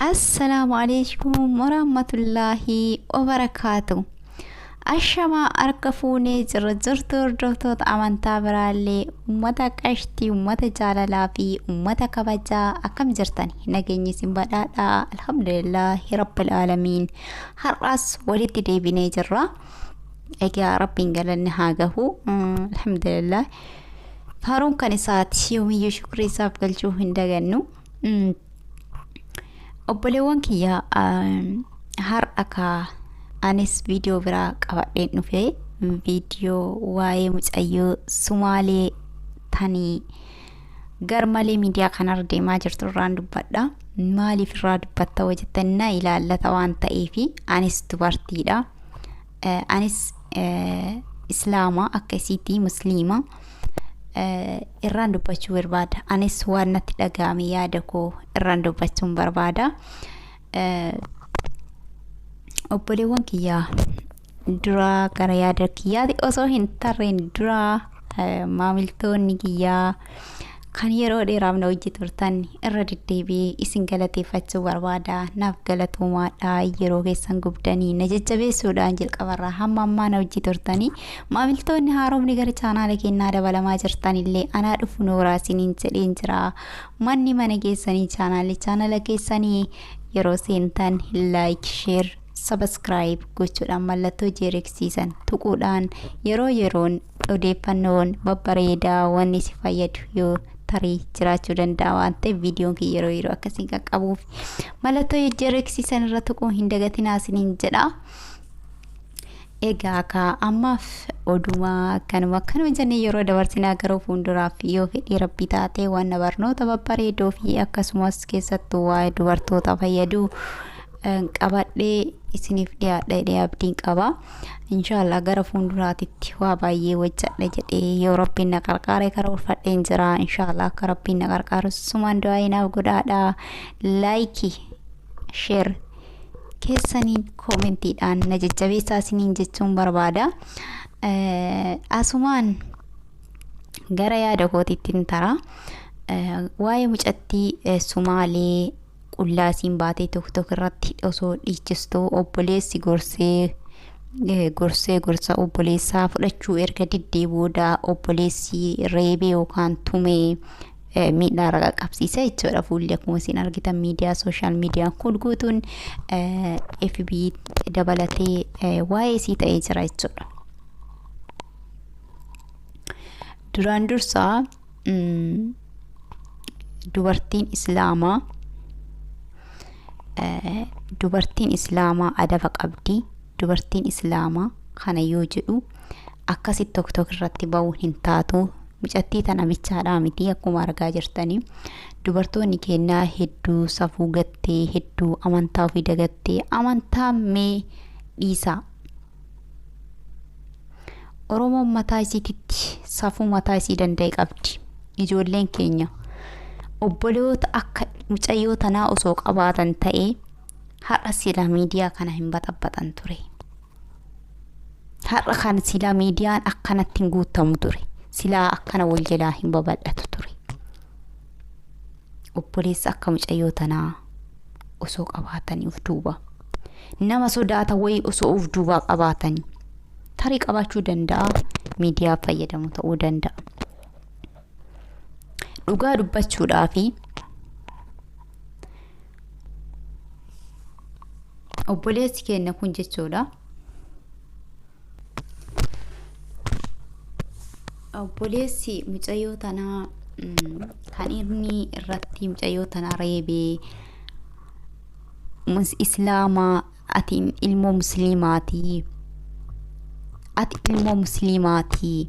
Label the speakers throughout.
Speaker 1: Assalaamu alaikum warahmatullaahi wabarakaatu. Ashamaa harka fuunee jirra jirtu hordoftoota amantaa biraallee uummata qashtii, uummata jaalalaa fi uummata kabajaa akkam jirtan nageenyi isin badhaadhaa alhamdulillaahi rabbil aalamiin. Har'as walitti deebinee jirra. Egaa rabbiin galanni haa gahu. Alhamdulillah. Faaruun kan isaati yoomiyyuu shukrii isaaf galchuu hin dagannu. Obboleewwan kiyya har'a kaa anis viidiyoo biraa qabadheen dhufe viidiyoo waa'ee mucayyoo Sumaalee tanii garmalee miidiyaa kanarra deemaa jirtu irraan dubbadha. Maaliif irraa dubbatta hoo jettan na ilaallata waan ta'eef anis dubartiidha. Anis islaama akka isiitii musliima irraan dubbachuu barbaada. Anis waan natti dhaga'ame yaada koo irraan dubbachuun barbaada. Obboleewwan kiyyaa duraa gara yaada kiyyaati osoo hin tarreen duraa maamiltoonni kiyyaa kan yeroo dheeraaf na hojii turtan irra deddeebi'ee isin galateeffachuu barbaada. Naaf galatoomaadha yeroo keessan gubdanii na jajjabeessuudhaan jalqabarraa hamma ammaa na hojii turtanii maamiltoonni haaromni gara chaanaala keenyaa dabalamaa jirtan illee anaa dhufu nooraa isiniin jedheen jira. Manni mana keessanii chaanaalli chaanaala keessanii yeroo seentan like, share, subscribe gochuudhaan mallattoo jeereksiisan tuquudhaan yeroo yeroon odeeffannoon babbareedaa wanni si fayyadu yoo tarii jiraachuu danda'a waan ta'eef viidiyoon kiyya yeroo yeroo akkasiin qaqqabuuf mallattoo jeereksiisan irra tuquu hin dagatinaa isiniin jedha. Egaa kaa ammaaf odumaa akkanuma akkanuma jennee yeroo dabarsinaa garuu fuulduraaf yoo fedhii rabbii taatee waan barnoota babbareedoo fi akkasumas keessattuu waa'ee dubartoota fayyadu qabadhee isiniif dhiyaadha jedhee abdiin qaba. Inshaallah gara fuulduraatitti waa baay'ee hojjedha jedhee yoo rabbiin na qarqaare karoorfadheen jira. Inshaallah akka rabbiin na qarqaaru sumaan du'aa naaf godhaadha. Laayikii, sheer keessaniin koomentiidhaan na jajjabeessaa isiniin jechuun barbaada. Asumaan gara yaada kootiitti hin tara. Waa'ee mucattii Sumaalee qullaa isiin baatee tokko tokko irratti osoo dhiichistuu obboleessi gorsee gorsee gorsa obboleessaa fudhachuu erga diddee booda obboleessi reebee yookaan tumee miidhaa irra qaqqabsiisa jechuudha. Fuulli akkuma isin argitan miidiyaa sooshaal miidiyaan kun guutuun FB dabalatee waa'ee isii ta'ee jira jechuudha. Duraan dursaa dubartiin islaamaa dubartiin islaamaa adaba qabdi. Dubartiin islaamaa kana yoo jedhu akkasitti tokko tokko irratti ba'uu hin taatu. Mucattii tana bichaadhaa miti akkuma argaa jirtanii. Dubartoonni keenyaa hedduu safuu gattee hedduu amantaa ofii dagattee amantaa mee dhiisaa. Oromoon mataa isiititti safuu mataa isii danda'e qabdi. Ijoolleen keenya obboloota akka mucayyoo tanaa osoo qabaatan ta'ee har'a sila miidiyaa kana hin baxabaxan ture. Har'a kan sila miidiyaan akkanatti hin guutamu ture. Silaa akkana wal jalaa hin babal'atu ture. Obboleessa akka mucayyoo tanaa osoo qabaatanii of duuba. Nama sodaata wayii osoo of duubaa qabaatanii. Tarii qabaachuu danda'a miidiyaa fayyadamu ta'uu danda'a. Dhugaa dubbachuudhaa fi obboleessi keenya kun jechuudha. Obboleessi mucayyoo tanaa kan inni irratti mucayyoo tana reebee islaamaa ati ilmoo musliimaatii ati ilmoo musliimaatii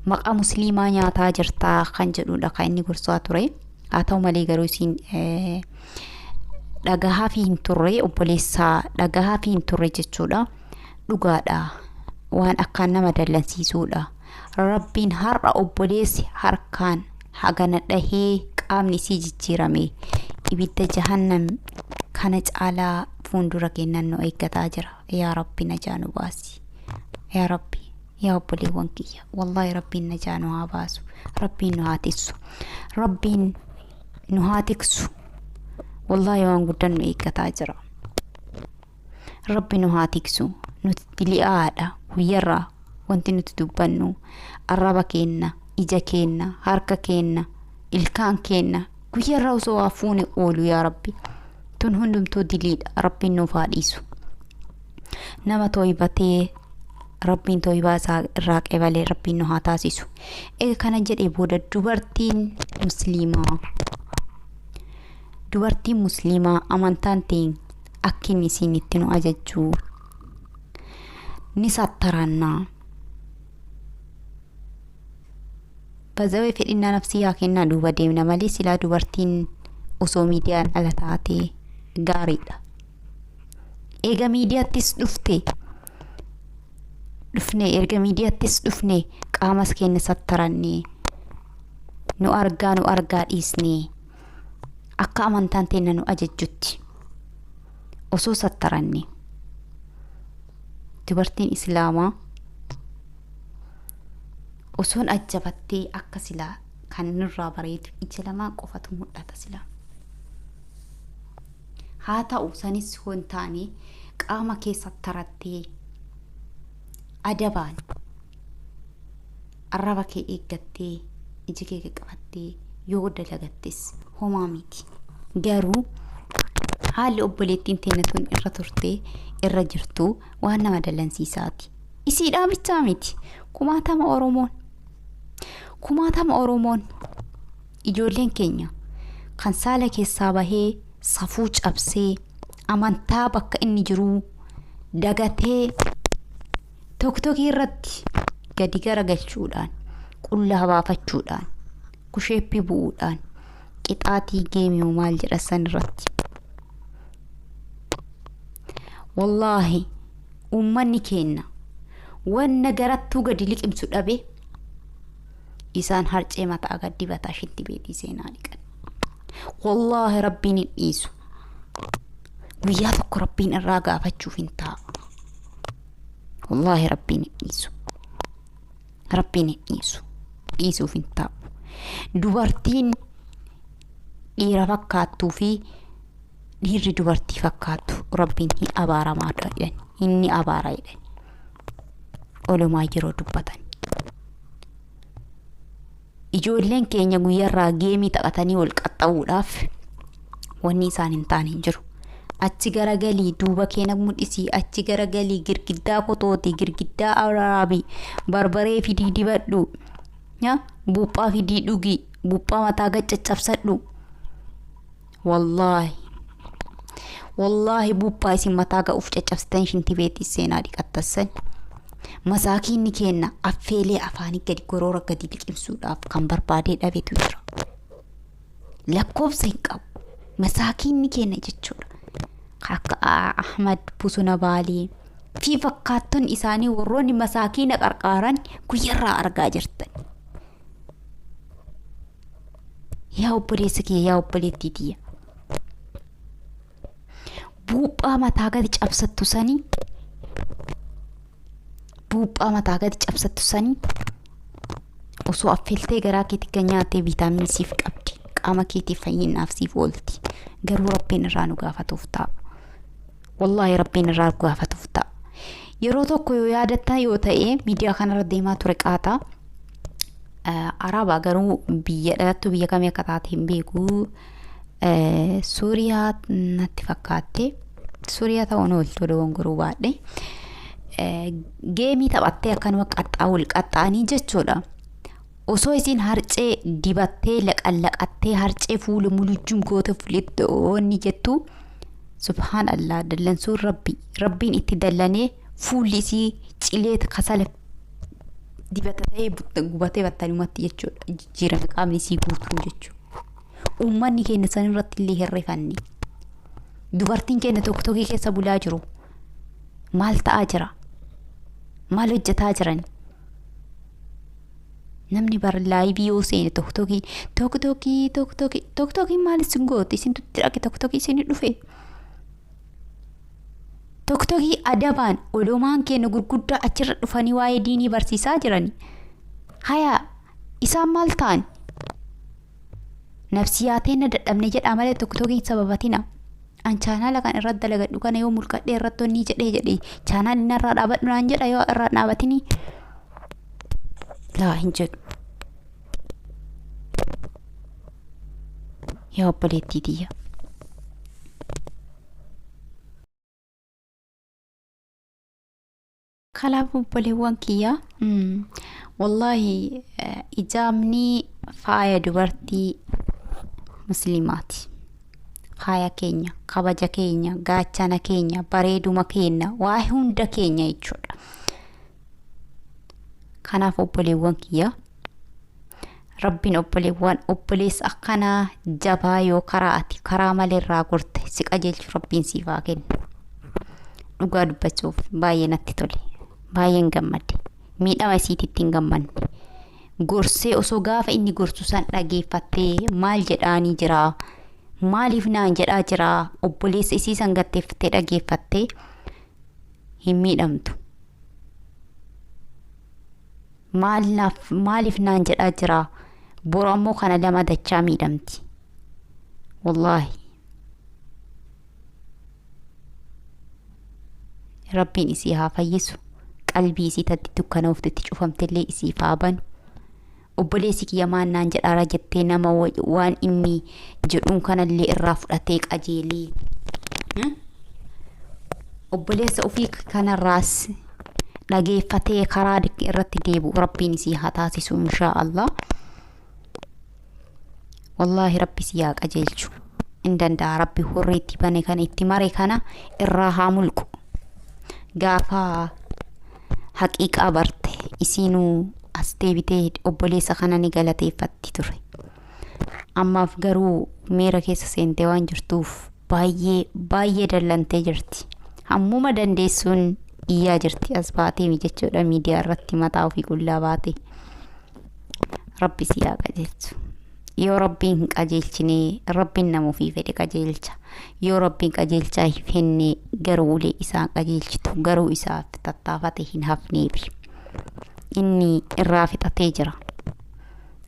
Speaker 1: maqaa musliimaa nyaataa jirtaa kan jedhudha kan inni gorsaa ture. Haa ta'u malee garuu isiin dhagahaa fi hin turre obboleessaa dhagahaa fi hin turre jechuudha. Dhugaadha. Waan akkaan nama dallansiisuudha. Rabbiin har'a obboleessi harkaan hagana dhahee qaamni isii jijjiirame ibidda jahannam kana caalaa fuuldura kennan nu eeggataa jira. Yaa Rabbi najaa nu baasi. Yaa Rabbi yaa obboleewwan kiyya wallaahi Rabbiin najaa nu haa baasu. Rabbiin nu haa tiksu. Rabbiin nu haa tiksu. Wallaahi waan guddaan nu eeggataa jira. Rabbi nu haa tiksu. Nuti li'aadha guyyarraa wanti nuti dubbannu arraba keenna, ija keenna, harka keenna, ilkaan keenna guyyarraa osoo waa fuune oolu yaa Rabbi. Tun hundumtuu diliidha. Rabbiin nuuf haa dhiisu. Nama tooybatee Rabbiin tooybaa isaa irraa qebalee Rabbiin nu haa taasisu. Egaa kana jedhee booda dubartiin musliimaa dubartiin musliimaa amantaan ta'in akka inni isiin itti nu ajajju ni sattarannaa. Bazawee fedhinnaa nafsii haa kennaa duuba deemna malee silaa dubartiin osoo miidiyaan ala taate gaariidha. Eega miidiyaattis dhufte dhufne erga miidiyaattis dhufne qaamas keenya sattarannee nu argaa nu argaa dhiisnee akka amantaan teenya nu ajajjutti osoo sattaranne dubartiin islaamaa osoon ajjabattee akka silaa kan nurraa bareedu ija lamaan qofatu mul'ata silaa. Haa ta'u sanis hon taane qaama kee sattarattee adabaan arraba kee eeggattee ija kee qaqqabattee yoo dalagattes homaa miti. Garuu haalli obboleettiin teenya tun irra turtee irra jirtu waan nama dallansiisaati. Isiidhaa bichaa miti. Kumaatama Oromoon kumaatama Oromoon ijoolleen keenya kan saala keessaa bahee safuu cabsee amantaa bakka inni jiru dagatee toktokii irratti gadi garagalchuudhaan qullaa baafachuudhaan kusheeppii bu'uudhaan qixaatii geemiyoo maal jedha san irratti. Wallaahi uummanni keenya wanna garattuu gadi liqimsu dhabe isaan harcee mataa gad dibataa shinti beetii seenaa dhiqan. Wallaahi rabbiin hin dhiisu. Guyyaa tokko rabbiin irraa gaafachuuf hin taa'u. Wallaahi rabbiin hin dhiisu. Rabbiin hin dhiisu. Dhiisuuf hin taa'u. Dubartiin dhiira fakkaattuu fi dhiirri dubartii fakkaattu rabbiin hin abaaramaadha jedhan. Inni abaara jedhan. Olumaa yeroo dubbatan. Ijoolleen keenya guyyaarraa geemii taphatanii wal qaxxa'uudhaaf wanni isaan hin taane hin jiru. Achi garagalii duuba keenya mul'isii achi garagalii girgiddaa kotooti girgiddaa araabii barbaree fidii dibadhu buuphaa fidii dhugi buuphaa mataa gad caccabsadhu. Wallaahi wallaahi buuphaa isin mataa ga'uuf caccabsitan shinti beetii seenaa dhiqattassan. Masaakiinni keenna affeelee afaanii gadi goroora gadi liqimsuudhaaf kan barbaadee dhabetu jira. Lakkoofsa hin qabu. Masaakiinni keenna jechuudha. Akka Ahmad Busuna Baalee fi fakkaattonni isaanii warroonni masaakiina qarqaaran guyyarraa argaa jirtan. Yaa obboleessa kiyya yaa obboleettii tiyya. Buuphaa mataa gadi cabsattu sanii buuphaa mataa gadi cabsattu sanii osoo affeeltee garaa keetti kan nyaattee viitaaminii siif qabdi qaama keetiif fayyinaaf siif oolti garuu rabbiin irraa nu gaafatuuf ta'a. Wallaahi rabbiin irraa nu gaafatuuf ta'a. Yeroo tokko yoo yaadattan yoo ta'e miidiyaa kanarra deemaa ture qaataa. Araba garuu biyya dhalattu biyya kamii akka taate hin beeku. Suuriyaa natti fakkaatte. Suuriyaa ta'uun ooltu dogongoruu baadhe. Geemii taphattee akkanuma qaxxaa wal qaxxaanii jechuudha. Osoo isin harcee dibattee laqallaqattee harcee fuula mulujjum goote fuulli jettu subhaan Allah dallansuun rabbi rabbiin itti dallanee fuulli isii cilee kasala dibata ta'ee gubatee battalumatti jechuudha jijjiirame qaamni isii guutuu jechuudha. Uummanni keenya san irratti illee hirrifanne. Dubartiin keenya tokko tokko keessa bulaa jiru. Maal ta'aa jira? Maal hojjetaa jiran? Namni bar laayivii yoo seene tokko tokki tokko tokki tokko tokki tokko tokki maal isin goote isin tutti dhaqe tokko tokki isin dhufe. Tokko tokki adabaan olomaan keenya gurguddaa achirra dhufanii waa'ee diinii barsiisaa jirani. Haya isaan maal ta'an? Nafsiyaa teenna dadhabne jedhaa malee tokko tokkiin sababatina. An chaanaala kan irratti dalagadhu kana yoo mulqadhee irratti onnii jedhee jedhee chaanaalli narraa dhaabadhu naan jedha yoo irraa dhaabatini laa hin jedhu. Yaa obboleettii tiyya. Kanaaf obboleewwan kiyyaa wallaahi ijaabni faaya dubartii musliimaati. Faaya keenya, kabaja keenya, gaachana keenya, bareeduma keenya, waa hunda keenya jechuudha. Kanaaf obboleewwan kiyyaa Rabbiin obboleewwan obboleessa akkanaa jabaa yoo karaa ati karaa maleerraa gorte si qajeelchu Rabbiin siif haa kennu. Dhugaa dubbachuuf baay'ee natti tole. Baay'een gammadde. Miidhama isiititti hin gammanne. Gorsee osoo gaafa inni gorsu san dhageeffattee maal jedhaanii jiraa? Maaliif naan jedhaa jiraa? Obboleessa isii san gatteeffattee dhageeffattee hin miidhamtu. Maal naaf maaliif naan jedhaa jiraa? Boru ammoo kana lama dachaa miidhamti. Wallaahi. Rabbiin isii haa fayyisu. Qalbii isii tatti dukkanooftutti cufamtellee isiif haa banu. Obboleessi kiyya maal naan jedhaara jettee nama waan inni jedhuun kanallee irraa fudhatee qajeelee. Obboleessa ofii kanarraas dhageeffatee karaa irratti deebi'u Rabbiin isii haa taasisu inshaa Allah. Wallaahi Rabbi isii haa qajeelchu. Hin danda'a Rabbi hurrii itti bane kana itti mare kana irraa haa mulqu. Gaafa haqiiqaa barte isiinuu as deebitee obboleessa kana ni galateeffatti ture. Ammaaf garuu miira keessa seentee waan jirtuuf baay'ee baay'ee dallantee jirti. Hammuma dandeessuun iyyaa jirti as baatee jechuudha miidiyaa irratti mataa ofii qullaa baate. Rabbi si haa qajeelchu. Yoo Rabbiin hin qajeelchine Rabbiin nama ofii fedhe qajeelcha. Yoo Rabbiin qajeelchaa hin fenne garuu ulee isaan qajeelchitu garuu isaaf tattaafate hin hafneefi. Inni irraa fixatee jira.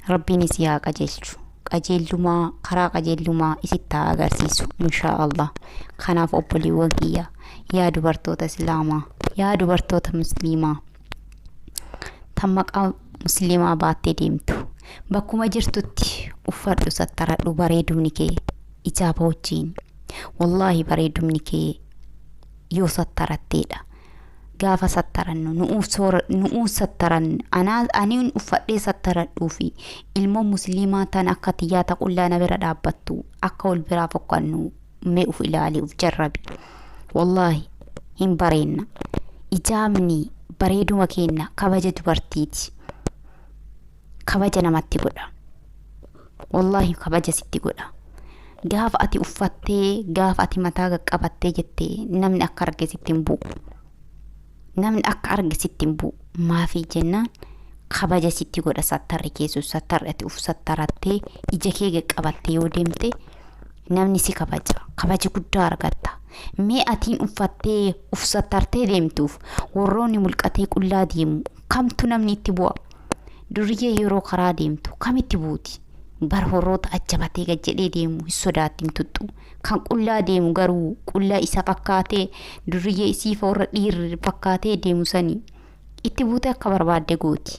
Speaker 1: Rabbiin isii haa qajeelchu. Qajeellumaa karaa qajeellumaa isitti haa agarsiisu inshaa Allah. Kanaaf obboleewwan kiyya yaa dubartoota Islaamaa yaa dubartoota Musliimaa tan maqaa Musliimaa baattee deemtu bakkuma jirtutti uffadhu sattaradhu bareedumni kee ijaaba wajjin. Wallaahi bareedumni kee yoo sattaratteedha. Gaafa sattarannu nu'uu sattaran aniin uffadhee sattaradhuu fi ilmoo musliimaa tan akka tiyyaa ta qullaa na bira dhaabbattu akka wal biraa fokkannu mee uf ilaali uf jarrabi. Wallaahi hin bareenna. Ijaabni bareeduma keenna kabaja dubartiiti. Kabaja namatti godha. Wallaahi kabaja sitti godha. Gaafa ati uffattee gaafa ati mataa qaqqabattee jettee namni akka arge sitti hin bu'u. Namni akka arge sitti hin bu'u. Maafii jennaan kabaja sitti godha sattarri keessu sattarri ati uf sattarattee ija kee qaqqabattee yoo deemte namni si kabaja. Kabaja guddaa argatta. Mee atiin uffattee uf sattartee deemtuuf warroonni mulqatee qullaa deemu kamtu namni itti bu'a? Duriyyee yeroo karaa deemtu kamitti buuti? Bar warroota ajjabatee gad jedhee deemu hin sodaattin tuttu. Kan qullaa deemu garuu qullaa isa fakkaatee duriyyee isii warra dhiirri fakkaatee deemu sanii itti buute akka barbaadde gooti.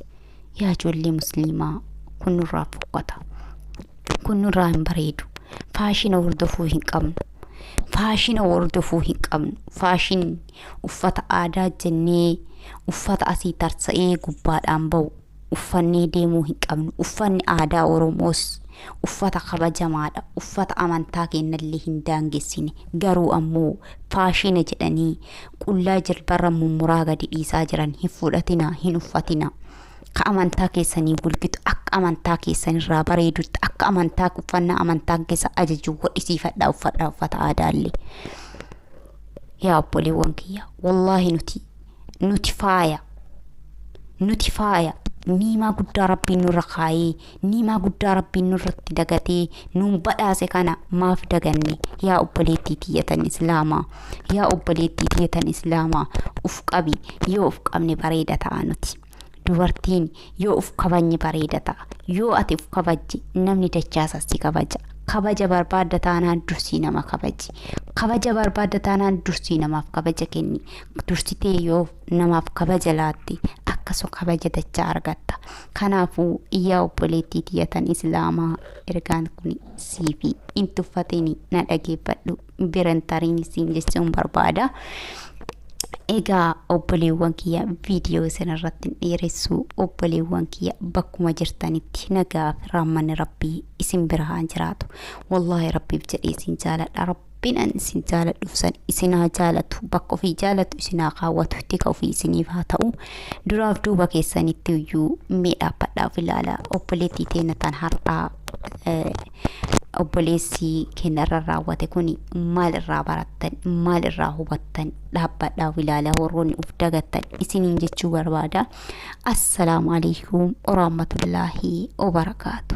Speaker 1: Yaa ijoollee musliimaa kun nurraa fokkata. Kun nurraa hin bareedu. Faashina hordofuu hin qabnu. Faashina hordofuu hin qabnu. Faashin uffata aadaa jennee uffata asii tarsa'ee gubbaadhaan ba'u uffannee deemuu hin qabnu. Uffanni aadaa Oromoos uffata kabajamaadha. Uffata amantaa keenyallee hin daangessine. Garuu ammoo faashina jedhanii qullaa jilbarra mummuraa gadi dhiisaa jiran hin fudhatinaa, hin uffatinaa. Ka amantaa keessanii bulchitu akka amantaa keessanirraa bareedutti akka amantaa uffannaa amantaa keessa ajaju godhisiifadhaa uffadhaa uffata aadaallee. Yaa obboleewwan kiyya wallaahi nuti faaya nuti faaya niimaa guddaa Rabbiin nurra kaayee niimaa guddaa Rabbiin nurratti dagatee nuun badhaase kana maaf daganne yaa obboleettii tiyyatan Islaamaa yaa obboleettii tiyyatan Islaamaa uf qabi yoo uf qabne bareeda ta'a nuti. Dubartiin yoo uf kabajni bareeda ta'a. Yoo ati uf kabajji namni dachaasa si kabaja. Kabaja barbaadda taanaan dursii nama kabaji. Kabaja barbaadda taanaan dursii namaaf kabaja kenni. Dursitee yoo namaaf kabaja laatte akkasuma kabaja dachaa argatta. Kanaafuu iyyaa obboleettii tiyyatan islaamaa ergaan kun siifi hin tuffatini na dhageeffadhu biran tariin siin jechuun barbaada. Egaa obboleewwan kiyya viidiyoo isinirratti hin dheeressu obboleewwan kiyya bakkuma jirtanitti nagaa fi rahmanni rabbii isin bira haa jiraatu. Wallaahi rabbiif jedhee isin jaaladha. Rabbiin ani isin jaaladhuuf san isin haa jaalatu. Bakka ofii jaalatu isin haa kaawwatu. Tika ofii isiniif haa ta'u. Duraaf duuba keessanitti iyyuu mee dhaabbadhaa of ilaalaa. Obboleettii teenya tan har'aa obboleessi keenya irra raawwate kun maal irraa barattan maal irraa hubattan dhaabbadhaa of ilaalaa warroonni of dagattan isiniin jechuu barbaada. Assalaamu alaikum warahmatullaahi wabarakaatu.